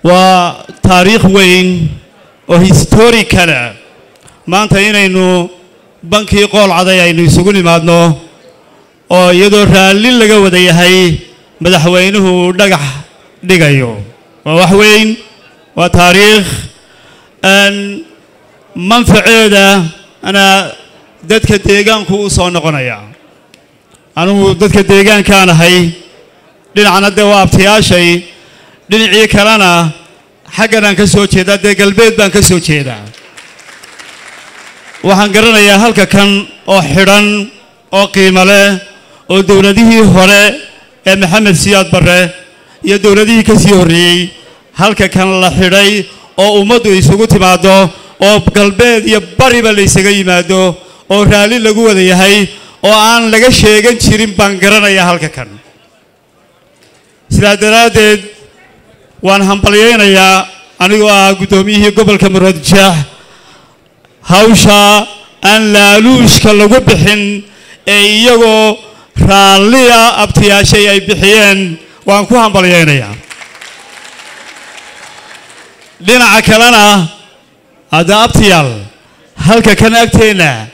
Waa taariikh weyn oo historical maanta inaynu bankii Qool Caday aynu isugu nimaadno oo iyadoo raalli laga wada yahay madaxweynuhu uu dhagax dhigayo. Waa wax weyn, waa taariikh manfaceeda ana dadka deegaanku u soo noqonaya. Anigu dadka deegaankaan ahay, dhinacna dee waa abtiyaashay, dhinacii kalena xaggan aan ka soo jeedaa, dee galbeed baan ka soo jeedaa. Waxaan garanayaa halka kan oo xidhan oo qiimo leh oo dowladihii hore ee Maxamed Siyaad Barre iyo dowladihii ka sii horreeyey halka kan la xidhay oo ummaddu isugu timaaddo oo galbeed iyo bariba la isaga yimaado oo raalli lagu wada yahay oo aan laga sheegan jirin baan garanayaa halka kan. Sidaa daraaddeed waan hambalyaynayaa anigoo ah guddoomiyihii gobolka Maroodijeex hawsha aan laaluushka lagu bixin ee iyagoo raalliya abtiyaashay ay bixiyeen, waan ku hambalyaynayaa. Dhinaca kalena hadda abtiyaal, halka kan agteenna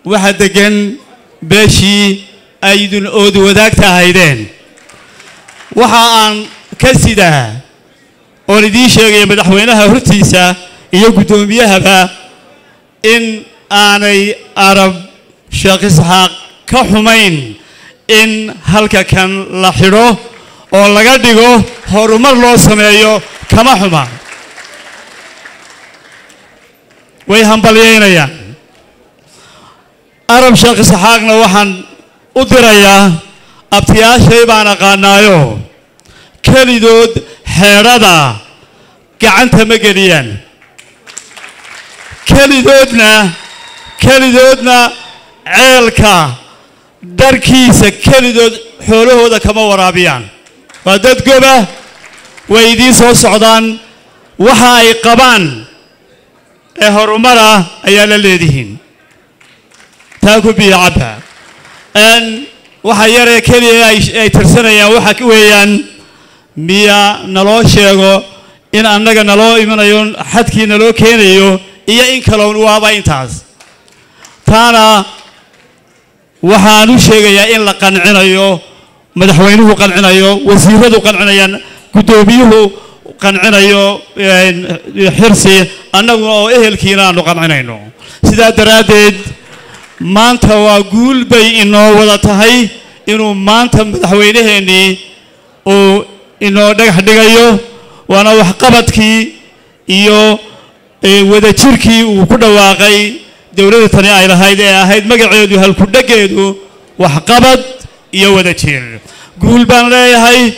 waxaa deggan beeshii aydun ood wadaagta ahaydeen. Waxa aan ka sidaa oon idiin sheegaya madaxweynaha hortiisa iyo guddoomiyahaba in aanay Arab Sheekh Isxaaq ka xumayn in halka kan la xidho oo laga dhigo horumar loo sameeyo, kama xuma, way hambalyaynayaan. Arab Sheekh Isxaaqna waxaan u dirayaa, abtiyaashay baan aqaanaayo, kelidood xeedhada gacanta ma geliyaan, kelidoodna ceelka dharkiisa kelidood xoolahooda kama waraabiyaan. Waa dad goba, way idiin soo socdaan. Waxa ay qabaan ee horumara ayaa la leedihiin, taa ku biyo cabba. Waxa yaree keliya ay tirsanayaan waxa weeyaan miya naloo sheego in annaga naloo imanayo, xadkii naloo keenayo iyo in kaloon, waaba intaas. Taana waxaan u sheegayaa in la qancinayo, madaxweynuhu qancinayo, wasiiradu qancinayaan, guddoomiyuhu qancinayo Xirsi, annaguna oo ehelkiina aanu qancinayno. Sidaa daraaddeed maanta waa guul bay inoo wada tahay inuu maanta madaxweynaheennii uu inoo dhagax dhigayo, waana waxqabadkii iyo wadajirkii uu ku dhawaaqay dowladda tani ay lahayd ee ahayd magaceedu, halku-dheggeedu waxqabad iyo wadajir. Guul baan leeyahay,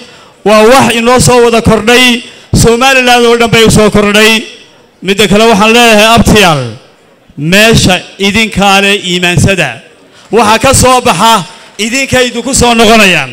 waa wax inoo soo wada kordhay, Somaliland oo dhan bay u soo kordhay. Midda kale waxaan leeyahay abtiyaal, meesha idinkaale iimaansada, waxa ka soo baxa idinkaydu ku soo noqonayaan.